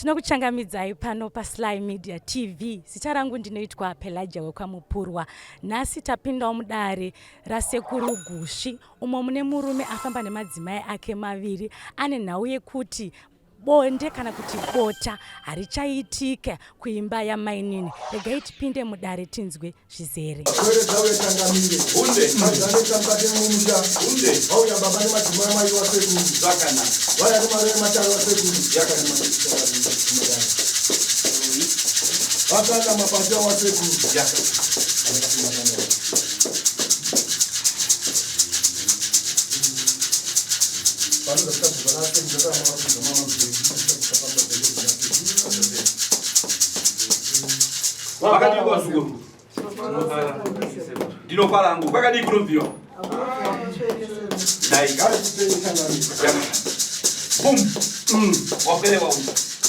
Tinokuchangamidzai pano paSly Media TV. Zita rangu ndinoitwa Pelagia wekwaMupurwa. Nhasi tapindawo mudare raSekuru Gusvi umo mune murume afamba nemadzimai ake maviri ane nhau yekuti bonde kana kuti bota harichaitika kuimba yamainini. Regai tipinde mudare tinzwe zvizere. Pwere dzauya changamire. Hunde. Mazanetsa mukati memusha. Hunde. Vauya baba nemadzimai mai wasekuru. Zvakanaka. Vauya nemari yematare wasekuru. Yakanaka. Vakanda mapatya wasekuru. Yakanaka. Vanoda kutambudza nasekuru zvakaramba vakudza mama mzee. Kutambudza nasekuru. Wakadii kwazukuru? Ndinofara hangu. Kwakadii kunobviwa? Naika. Boom. Wapere wauya.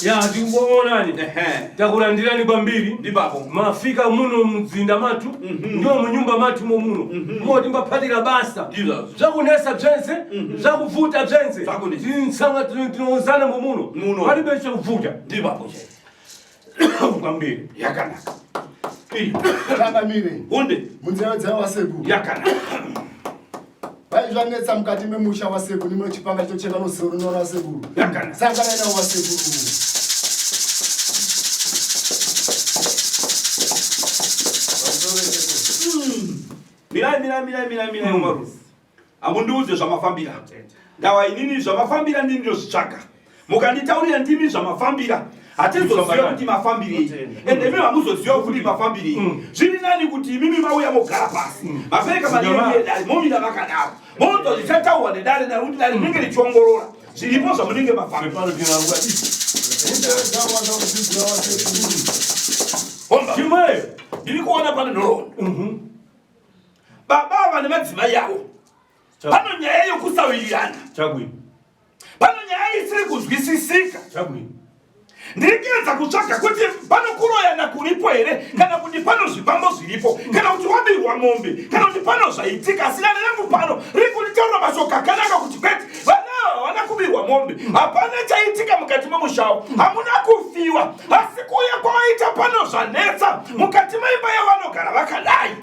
Ya tikuonani. Ehe. Takulandirani kwambiri. Ndipapo. Mafika muno mudzinda mathu ndiwo munyumba mathu momuno moti mbaphatira basa Ndizvazvo. zvakunesa bzense zvakuvuta bzense Zvakunesa. tinsanga tinouzana momuno Muno. palibe chakuvuta Ndipapo chete. kwambiri Yakanaka. Iyi. Changamire. Hunde. Munzeve dzaiwa wasekuru. Yakanaka. Vaizvanetsa mukati memusha wasekuru nimwe chipanga chitocheka ruzivo runora wasekuru. Yakanaka. Sanganai nawo wasekuru. Mirai, mirai, mirai, mirai, mirai, Umarusi. Hamundiudze zvamafambira. Ndawa inini zvamafambira ndini ndozvitsvaga. Mukanditaurira ndimi zvamafambira. Hatizoziva kuti mafambirei. Ende imi hamuzoziva kuti mafambirei. Zviri nani kuti imimi mauya mogara pasi. Mapereka mari yenyu yedare momira makadaro. Monzwa zvichataurwa nedare dare kuti dare rinenge richiongorora zviripo zvamunenge mafambira. Pano tinaruka Munzeve dzaiwa wasekuru wasekuru. Homba. chimwe Ndiri kuona pane nhoroondo. Baba ava nemadzimai avo. Pano nyaya yokusawirirana. chabwino Pano nyaya isiri kuzwisisika. chabwino Ndiri kuedza kutsvaga kuti pano kuroyana kuripo here kana kuti pano zvipambo zviripo kana kuti wabirwa mombe kana kuti pano zvaitika. Asi dare rangu pano riri kunditaurira mashoko akanaka kuti kwete, vana ava havana kubirwa mombe, hapana chaitika mukati memushawo, hamuna kufiwa, asi kuuya kwavaita pano zvanetsa mukati meimba yavanogara vakadai.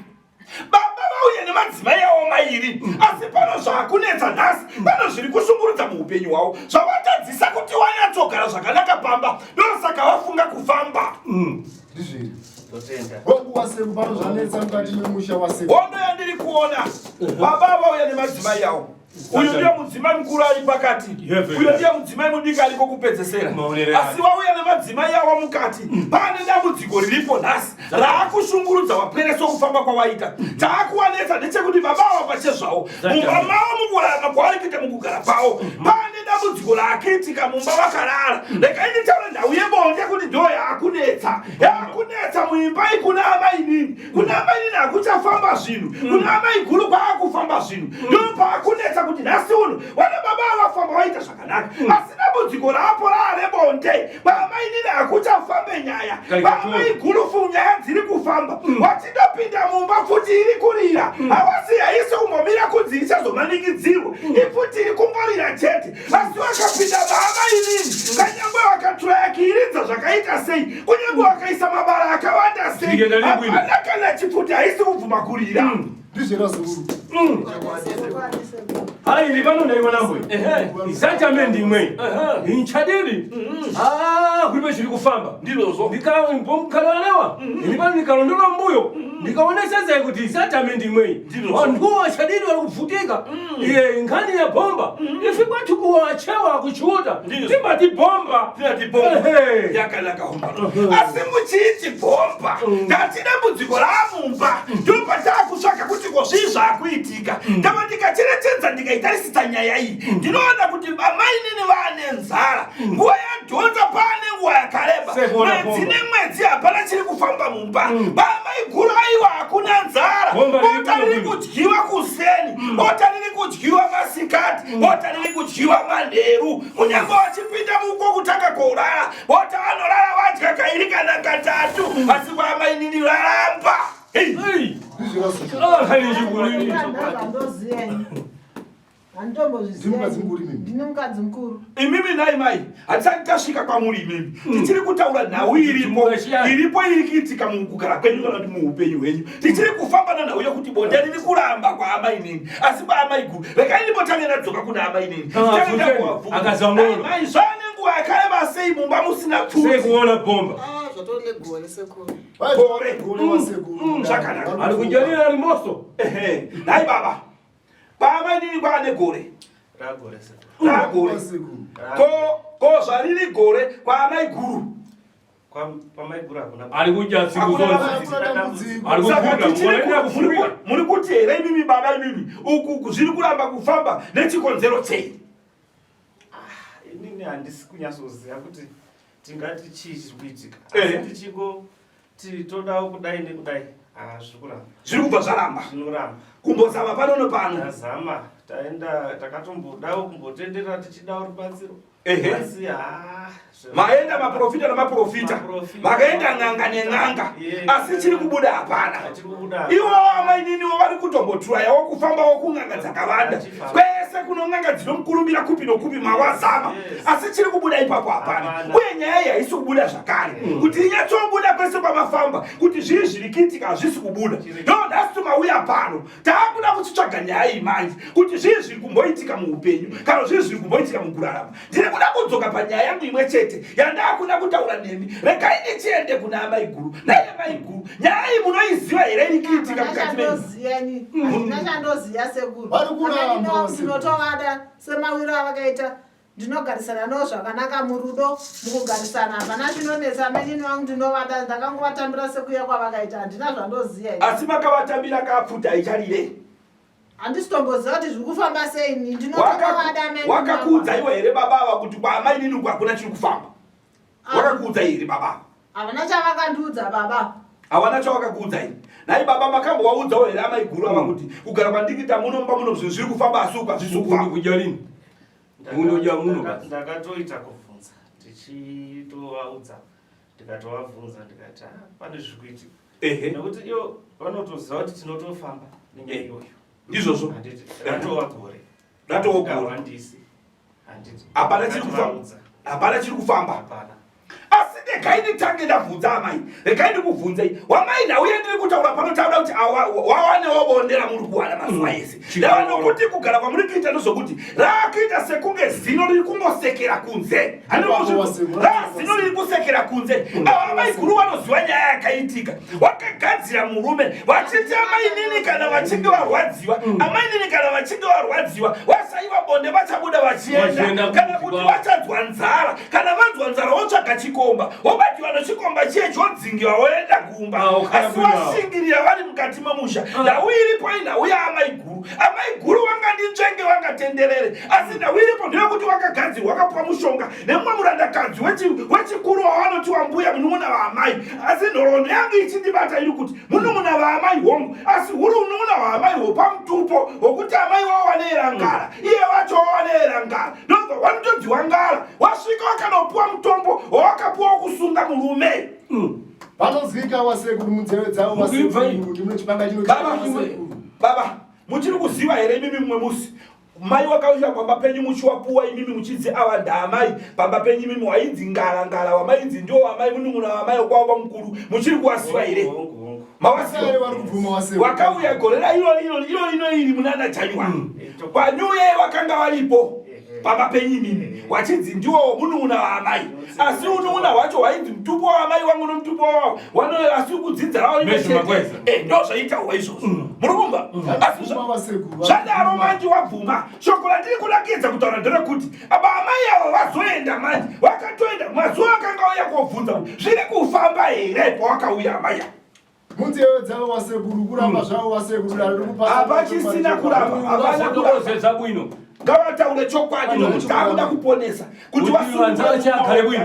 Baba vauya nemadzimai avo mairi, asi pano zvakunetsa nhasi, pano zviri kushungurudza muupenyu hwavo, zvavatadzisa kuti wanyatsogara zvakanaka pamba, ndosaka vafunga kufamba. Ndizviri. Hongu wasekuru pano zvanetsa mukati memusha wasekuru. Hondo yandiri kuona, baba vauya nemadzimai avo. Uyu ndiye mudzimai mukuru ari pakati, uyu ndiye mudzimai mudiki ariko kupedzesera. Asi vauya nemadzimai avo mukati, pane dambudziko riripo nhasi raakushungurudza vapwere sokufamba kwavaita. Chaakuwanetsa ndechekuti baba ava pachezvavo mumba mavo mukurarama kwavari kuita mukugara kwavo pane dambudziko raakuitika mumba vakarara. Regai nditaure nhau yebonde kuti ndo yaakunetsa, yaakunetsa muimba ikuna amainini. Kuna amainini hakuchafamba zvinhu, kuna amai guru kwaakufamba zvinhu. Ndo paakunetsa kuti nhasi uno vana baba avafamba vaita zvakanaka, asi dambudziko raapo raarebonde. Kwaamainini hakuchafambe nyaya, kwaamai guru fu nyaya dziri kufamba. Wachindopinda mumba pfuti iri kurira, havasi haisi kumbomira kunzi ichazomanikidzirwa, ipfuti iri kungorira chete. Asi wakapinda maamainini, kanyangwe vakaturaya kiiridza zvakaita sei, kunyange wakaisa mabara akawanda sei, hapana kana chipfuti haisi kubvuma kurira. Ndizvera zuru. Hayi ndi pano ndaiona mbwe. Izachame ndimwe. Inchadiri. Ah, kulibe chiri kufamba. Ndizvozvo. Ndikambomukhalalewa. Ini pano ndikalondola mbuyo. Ndikaoneseza kuti izachame ndimwe. Vanhu vachadiri vari kuvutika. Iye nkhani ya bomba. Ife kwathu kuwachewa kuchiuta. Timbati bomba. Tinati bomba. Ehe. Yakanaka homba. Asi muchiiti bomba. Ndati dambudziko raamumba. Ndopataakutsvaka kuti ko zvii zvaakuitika. Ndava ndikacherechedza ndikaitarisisa nyaya iyi. Ndinoona kuti amainini vaane nzara. Nguva yadhonza paane nguva yakareba. Sekuona Mwedzi bomba. nemwedzi hapana chiri kufamba mumba. Bamaiguru aiwa hakuna nzara. Bomba riri Bota riri kuno. kudyiwa kuseni, bota riri kudyiwa masikati, bota riri kudyiwa manheru. Kunyange vachipinda muko kutanga korara, bota vanorara vadya kairi kana katatu, asi kwaamainini varamba. Hey. Hey. Ah, nkhani chikulu. Ndoziva ini. Ndimi mukadzi mukuru imimi. Ndini mukadzi mukuru. Imimi nhai mai, hatisati tasvika kwamuri imimi. Tichiri kutaura nhau iripo iripo iri kuitika mukugara kwenyu kana kuti muupenyu hwenyu. Tichiri kufamba nenhau yekuti bonde riri kuramba kwaamainini asi kwaamaiguru. Regai ndimbotange ndadzoka kuna amainini. Ah, Titange ndambovabvunza. Akazamona. Nhai mai, zvane nguva yakareba sei mumba musina pfuti? Sei kuona bhomba? Ah, zvatori negore sekuru. Gore. Gore wasekuru. Zvakanaka. Ari kudyarira rimoso. Ehe. Nhai baba, kwaamainini kwaane gore. Ragore sekuru. Ragore. Wasekuru. Ko ko zvariri gore kwaamaiguru. Kwamaiguru hakuna. Ari kudya tsiku Hakuna zonse. Hakuna dambudziko. Ari Saka kubuda, tichiri munoenda ku- muri kuti here imimi baba imimi uku zviri kuramba kufamba nechikonzero chei? Inini handisi kunyatsoziva kuti tingati chii chiri kuitika. Eh. Asi tichingoti todawo kudai nekudai, ah, zviri kuramba. Zviri kubva zvaramba. Zvinoramba. Kumbozama pano nepano. Tazama, taenda, takatombodawo kumbotenderera tichidawo rubatsiro. Ehe. Asi haa, Maenda maprofita nemaprofita, Maprofita. makaenda n'anga nen'anga, Yes. asi chiri kubuda hapana. Chiri kubuda. Ivo amaininiwo vari kutomboturaya kufambawo kun'anga dzakawanda Vachifamba. kwese kuno n'anga dzinomukurumbira kupi nokupi mawazama, Yes. asi chiri kubuda ipapo hapana. Hapana. Uye nyaya iyi haisi kubuda zvakare kuti inyatsobuda kwese kwamafamba kuti zvii zviri kuitika hazvisi kubuda. Ndo nhasi mauya pano taakuda kuchitsvaga nyaya iyi manje kuti zvii zviri kumboitika muupenyu kana zvii zviri kumboitika mukurarama. Ndiri kuda kudzoka panyaya yangu imwe chete yandaakuda kutaura nemi. Regai ndichiende kuna amaiguru. Naiye maiguru, nyaya iyi munoiziva here iri kuitika mukati menyu? Chandoziya ini. Handina chandoziya sekuru. Vari kuramba Amai ndino- sekuru. Ndinotovada semawiro avakaita. Ndinogarisana navo zvakanaka murudo, mukugarisana hapana chinonetsa. Amainini vangu ndinovada, ndakangovatambira sekuuya kwavakaita, handina zvandoziya ini. Asi makavatambira kapfuta haicharire. Handisitomboziva kuti zviri kufamba sei ini. Ndinotovada amainini vangu. Wakakuudza iwe here baba ava kuti kwaamainini uku hakuna chiri kufamba? Ah. Wakakuudza here baba ava? Havana chavakandiudza baba. Havana chavakakuudzai. Nhai baba, makambovaudzawo here amaiguru ava kuti kugara kwandikuita muno mumba muno zvinhu zviri kufamba asi uku hazvisi Ukundi kufamba? kudya lini? Unodya muno basi. Ndakatoita kubvunza ndichitovaudza, ndikatovabvunza ndikati, "Ah, pane zviri kuitika." Ehe. Nekuti ivo vanotoziva kuti tinotofamba nenyaya iyoyo. Ndizvozvo. Handiti ratova gore. Ratova gore. Tikawandisi. Handiti. Hapana chiri kufamba. Ndakatovaudza. Hapana chiri kufamba. Hapana. Asi regai nditange ndabvunza amai. Regai ndikubvunzei. Wamai, nhau yandiri kutaura pano taura kuti wawanewo bonde ramuri kuwana mazuva ese. Ndava nokuti kugara kwamuri kuita ndezvokuti raakuita sekunge zino riri kungosekera kunze. Zino riri kusekera kunze. Ava amai guru vanoziva nyaya yakaitika. Wakagadzira murume vachiti amainini kana vachinge varwadziwa, amainini kana vachinge varwadziwa vasaiwa bonde vachabuda vachienda, Vachienda kana kuti vachanzwa nzara. Kana vanzwa nzara wotsvaga chikomba, wobatiwa nechikomba chiye chodzingiwa woenda kumba. Ah, ukaya Asi bwino. vashingirira vari mukati memusha. Nhau iripo inhau yaamaiguru. Amaiguru vangandinzvenge vangatenderere, asi nhau iripo ndeyekuti vakagadzirwa vakapuwa mushonga nemumwe murandakadzi wechikuru wavanoti wambuya munun'una vaamai. Asi nhoroondo yangu ichindibata iri kuti munun'una vaamai hongu, asi huri unun'una hwaamai hwopamutupo hwokuti amai wavo vanoera ngara, iye wacho wavanoera ngara, ndobva wanotodziwa ngara wasvika wakanopuwa mutombo wawakapuwa wokusunga murume. Vanonzwika wasekuru munzeve dzavo Mukuibva iyi. wasekuru ndimwe chipanga chino Baba, wasekuru. baba, muchiri kuziva here imimi mumwe musi mai wakauya pamba penyu muchiwapuwa imimi muchidzi ava ndaamai pamba penyu imimi wainzi ngara ngara wamainzi ndiwo wamai munun'una wamai wokwava mukuru, muchiri kuwaziva here? Hongu, hongu. Mawaziva? Vasare vari kubvuma wasekuru. Wakauya gore rairo iro iro ino iri munana January kwanyuye wakanga varipo pamba penyu imimi wachinzi ndiwo munun'una waamai, asi unun'una hwacho hwainzi mutupo waamai wangu nomutupo wavo wano, asi kudzidza ravo rimwe Messi chete. Makweza. Ndo zvaitaurwa izvozvo, muri kumva? Asi Bvuma wasekuru. zvadaro manje wabvuma. Shoko randiri kuda kutaura nderekuti aba amai avo vazoenda manje, vakatoenda mazuva akanga auya kobvunza kuti zviri kufamba here pawakauya amai ava. Munzeve dzavo wasekuru kuramba zvavo wasekuru dare riri Hapachisina kuramba. Hapana kuramba. Ozedza bwino. Ngavataure chokwadi nokuti taakuda kuponesa kuti Kuti vanzara chiagare bwino.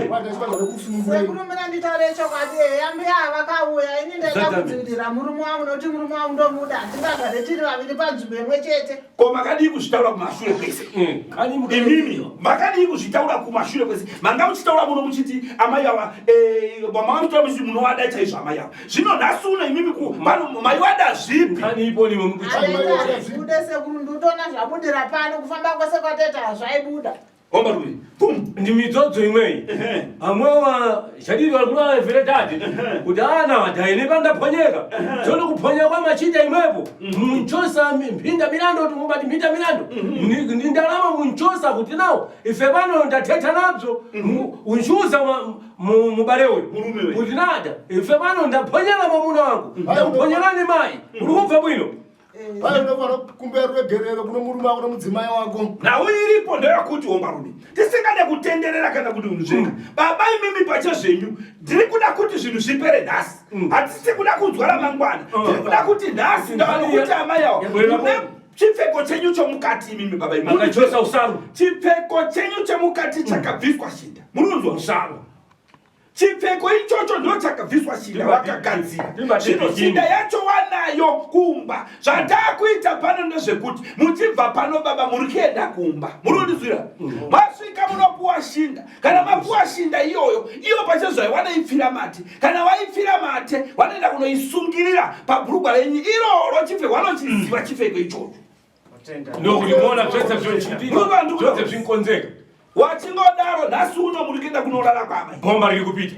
kusunungura. Sekuru, mina nditaure chokwadi, eya, mbuya vakauya ini ndaida Zadami. kudzivirira murume wangu nokuti murume wangu ndomuda, hatingagare tiri vaviri panzvimbo imwe chete. Ko makadii kuzvitaura kumashure kwese? Kani Imimi makadii kuzvitaura kumashure kwese? Manga muchitaura muno muchiti amai ava, manga muchitaura muchiti munovada chaizvo amai ava. Zvino nhasi uno imimi maiwada zvipi? Kani ipo nimwe mukuchii. Handibude sekuru, ndiri kutoona zvabudira pano kufamba kwese kwataita hazvaibuda. Hombarume. Pum. Ndi midzodzo imweyi. Amwe wa chadiri vari kula veredadi kuti ana daine pandaphonyeka. Tsono kuphonya kwa machita imwepo. Munchosa mphinda milando kuti mubati mphinda milando. Ndi ndalama munchosa kuti nawo ife pano ndathetha nabzo. Unchuza mubale uyu. Murume uyu. Kuti nada ife pano ndaphonyera mwamuna wangu. Ndakuphonyerani mayi. Uri kumva bwino. Pane unofanira kukumbira ruregerero kuno murume wako nomudzimai wako. Nhau iripo ndeyekuti hombarume tisingade kutenderera kana kuti zvinhu zvega. Baba imimi pachezvenyu ndiri kuda kuti zvinhu zvipere nhasi. Hatisi kuda kunzwa ramangwana. Tiri kuda kuti nhasi ndava nokuti amai avo Yabwera mune chipfeko chenyu chomukati imimi baba imimi. Makachosa usaru. Chipfeko chenyu chemukati chakabviswa shinda. Muri kunzwa? Usaru. Chipfeko ichocho ndo chakabviswa shinda wakagadzira. Ndibate Zvino bikini. shinda yacho wanayo kumba. Zvataakuita pano ndezvekuti muchibva pano baba muri kuenda kumba. Muri kundizwira? Masvika munopuwa shinda. Kana mapuwa shinda iyoyo, iyo pachezvayo wanoipfira mate. Kana waipfira mate, wanoenda kunoisungirira pabhurugwa renyu iroro chipfeko wanochiziva chipfeko ichocho. Ndokuti muona zvese zvochitika zvose zvinkonzeka. Wachingodaro nhasi uno muri kuenda kunorara kwamai. Bhomba riri kupita.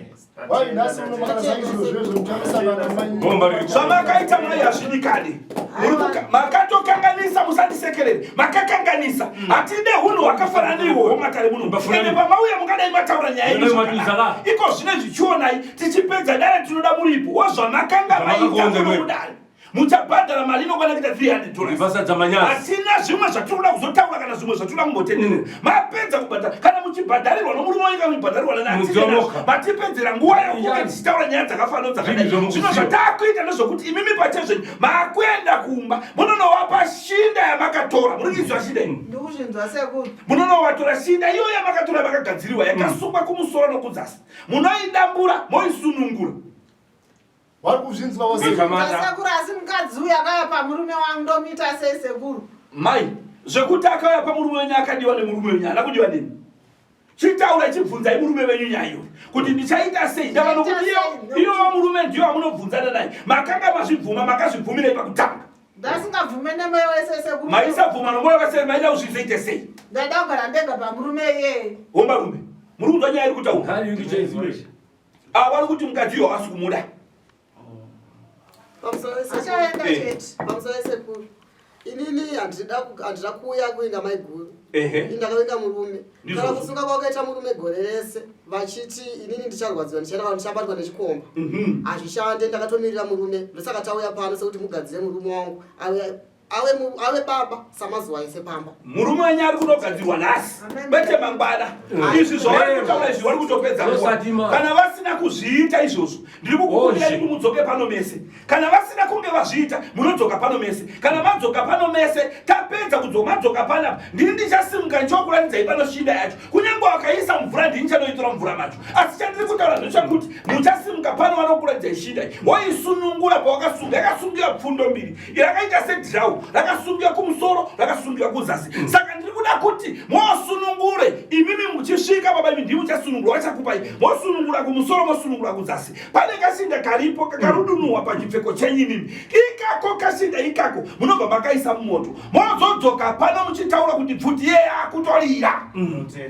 Wai nhasi uno makarasai zviro zvezvo muchamisangana mai. Bhomba riri kupita. Zvamakaita mai hazvidikani. Makatokanganisa, musandisekerere, makakanganisa. Hatide hunhu hwakafanana neihwohwo matare muno. Mbafunani. Ende pamauya mungadai mataura nyaya yenyu Munodai zvakanaka. matiza Iko zvine zvichionai tichipedza dare tinoda muripo wozvamakanga maita Zvamakakonza muno imwe. mudare. Muchabhadhara mari inokwana kuita $300. Basa dzamanyasi. Hatina zvimwe zvatiri kuda kuzotaura kana zvimwe zvatiri kuda kumbotenderera. Mapedza kubhadhara kana muchibhadharirwa nomurume wenyu kana muchibhadharirwa nani hatidi nazvo. Mudzomoka. Matipedzera nguva yakunge tichitaura nyaya dzakafanana dzakadai. Zvinhu Zvino zvomukuziva. zvatakuita ndezvokuti imimi pachezvenyu makuenda kumba munonovapa shinda yamakatora. Muri kuinzwa shinda iyi? Ndikuzvinzwa sekuru. Munonovatora shinda iyo yamakatora makagadziriwa yakasungwa kumusoro nokudzasi. Munoidambura moisunungura. Vari kuzvinzwa vose. Ikamata. Sekuru asi mukadzi uyu akauya pamurume wangu ndomuita sei sekuru? Mai, zvekuti akauya pamurume wenyu akadiwa nemurume wenyu haana kudiwa nemi. Chitaura chibvunzai murume wenyu nyaya iyoyo kuti ndichaita sei ndava nokuti Ndichaita sei? iyo murume ndiyo amunobvunzana naye. Makanga mazvibvuma makazvibvumirei pakutanga. Ndasingabvume nemoyo wese sekuru. Maisabvuma nomwoyo wese maida kuzvizoite sei? Ndaida kugara ndega pamurume iyeye. Hombarume, muri kunzwa nyaya iri kutaura? Nkhani iri kuchaizive. Ava vari kuti mukadzi uyo haasi kumuda. Achaenda chete. Pamusoro sekuru, inini handida kuuya kuinga maiguru. Ehe. Ini ndakavinga murume. Ndizvozvo. Kana kusunga kwakaita murume gore rese vachiti inini ndicharwadziwa ndichaenda ndichabatwa nechikomba. Hazvishande, ndakatomirira murume. Ndosaka tauya pano sekuti mugadzire murume wangu awe baba samazuva ese pamba. Murume wenyu ari kunogadzirwa nhasi Amen. kwete mangwana. Izvi zvavari kutaura izvi vari kutopedza nguva. Zosati ma- Kana vasina kuzviita izvozvo ndiri kukukumbirai Ozvi. kuti mudzoke pano mese. Kana vasina kunge vazviita munodzoka pano mese. Kana madzoka pano mese tapedza kudzoka madzoka panapa ndini ndichasimuka ndichokuratidzai pano shinda yacho. Kunyange wakaisa mvura ndini chanoitora mvura macho. Asi chandiri kutaura ndechekuti muchasimuka pano vanokuratidzai shinda iyi. Woisunungura pawakasunga yakasungiwa pfundo mbiri. Rakaita sedhirau rakasungiwa kumusoro rakasungiwa kuzasi. Saka ndiri kuda kuti mosunungure imimi muchisvika baba imi ndimi muchasunungura vachakupai mosunungura kumusoro mosunungura kuzasi. Pane kashinda karipo kakarudunuwa pachipfeko chenyu imimi. Ikako kashinda ikako munobva makaisa mumoto. Mozodzoka pano muchitaura kuti pfuti yeye akutorira.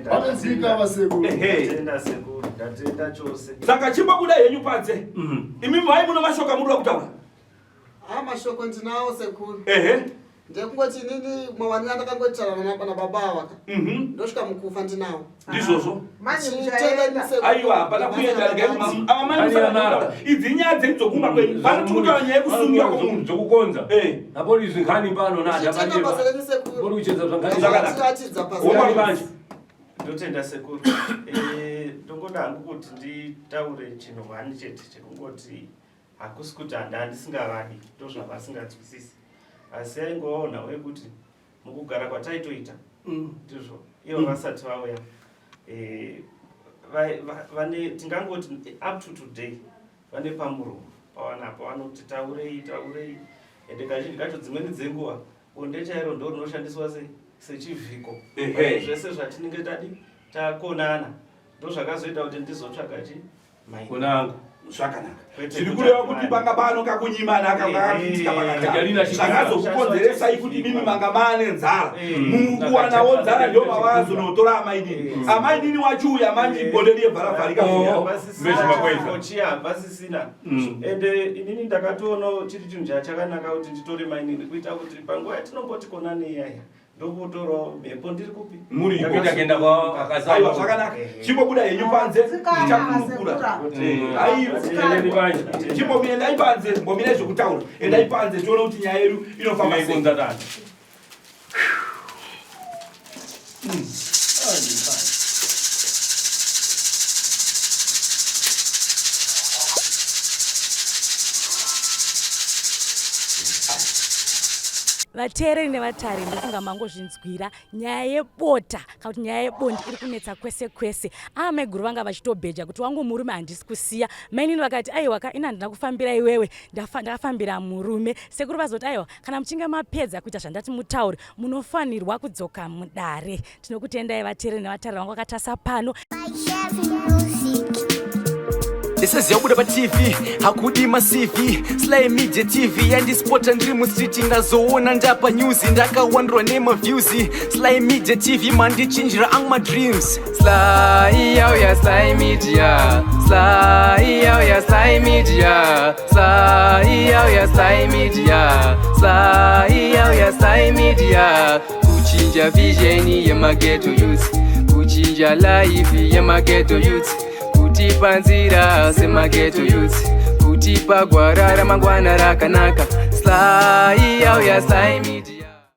Vakanzwika vasekuru. Ehe. Ndatenda sekuru, ndatenda chose. Saka chimbobuda henyu panze. Imi mai muno mashoko amuri kuda kutaura. Ha mashoko ndinawo sekuru. Ehe. Ndekungoti inini mawaniro andakangoitaura nababa ava ka. Ndosvika mukufa ndinawo. Ndizvozvo. Manje Chitenda muchaenda. sekuru. Aiwa hapana kuenda regai ava mai musana idzi nyaya dzenyu dzokumba kwenyu pano tiri kutaura nyaya yekusungiwa kwomunhu. Dzokukonza. Eh. Apo izvi nkhani pano nada Chitenda basa renyu sekuru. Bori kuchedza zvankhani. Zvakanaka. Tiratidza basa. Woma renyu. banje. Ndotenda sekuru. Ndongoda hangu kuti nditaure chinhu one chete chekungoti hakusi kuti handisingavadi ndozvavasinganzwisisi. Asi aingovawo nhau yekuti mukugara kwataitoita ndizvo ivo vasati vauya vane tingangoti up to today vane pamuromo pavanapo vanoti taurei taurei ende kazhinji kacho dzimweni dzenguva bonde chairo ndo rinoshandiswa sechivhiko. Zvese zvatinenge tadi takonana ndozvakazoita kuti ndizotsvaga chi mai. Konangu. Zvakanaka. Zviri kureva kuti panga pano kakunyimana kakakuitika pakati zvakazokukonzeresai kuti mimi manga maane nzara. Mukuwanawo nzara ndio mavazonotora amainini. Amainini wachiuya manje bonde riye bvaravharika. Chiya hapasisina. Ende inini ndakatoona chiri chinhu chakanaka kuti nditore mainini kuita kuti panguva yatinomboti konane iyaya ndokutorawo mhepo ndiri kupi Muriko. Kuenda kwa akazama. Aiwa zvakanaka. Chimbobuda henyu panze tichakurukura. Aiwa. Endeni manje. Chimbomira endai panze, mbomirai zvekutaura. Endai panze tione kuti nyaya yedu inofamba sei. Tinoikonza tani. Vateereri nevatari, ndofunga mangozvinzwira nyaya yebota kana kuti nyaya yebondi iri kunetsa kwese kwese. Amaiguru vanga vachitobheja kuti wangu murume handisi kusiya. Mainini vakati aiwa ka ini handina kufambira iwewe, ndakafambira murume. Sekuru vazoti aiwa kana muchinge mapedza kuita zvandati mutaure munofanirwa kudzoka mudare. Tinokutendai vateereri nevatari vangu vakatasa pano. Ndisaziva kubuda paTV hakudi maCV. Sly Media TV yandispota ndiri mustreet, ndazoona ndapa news, ndakawandirwa nemaviews. Sly Media TV mandichinjira angu madreams. Sly yauya Sly Media, Sly yauya Sly Media, Sly yauya Sly Media, Sly yauya Sly Media. Kuchinja vision yemageto youth, kuchinja life yemageto youth, kutipa nzira semageto youth, kutipa gwara ramangwana rakanaka. Sly yauya Sly Media.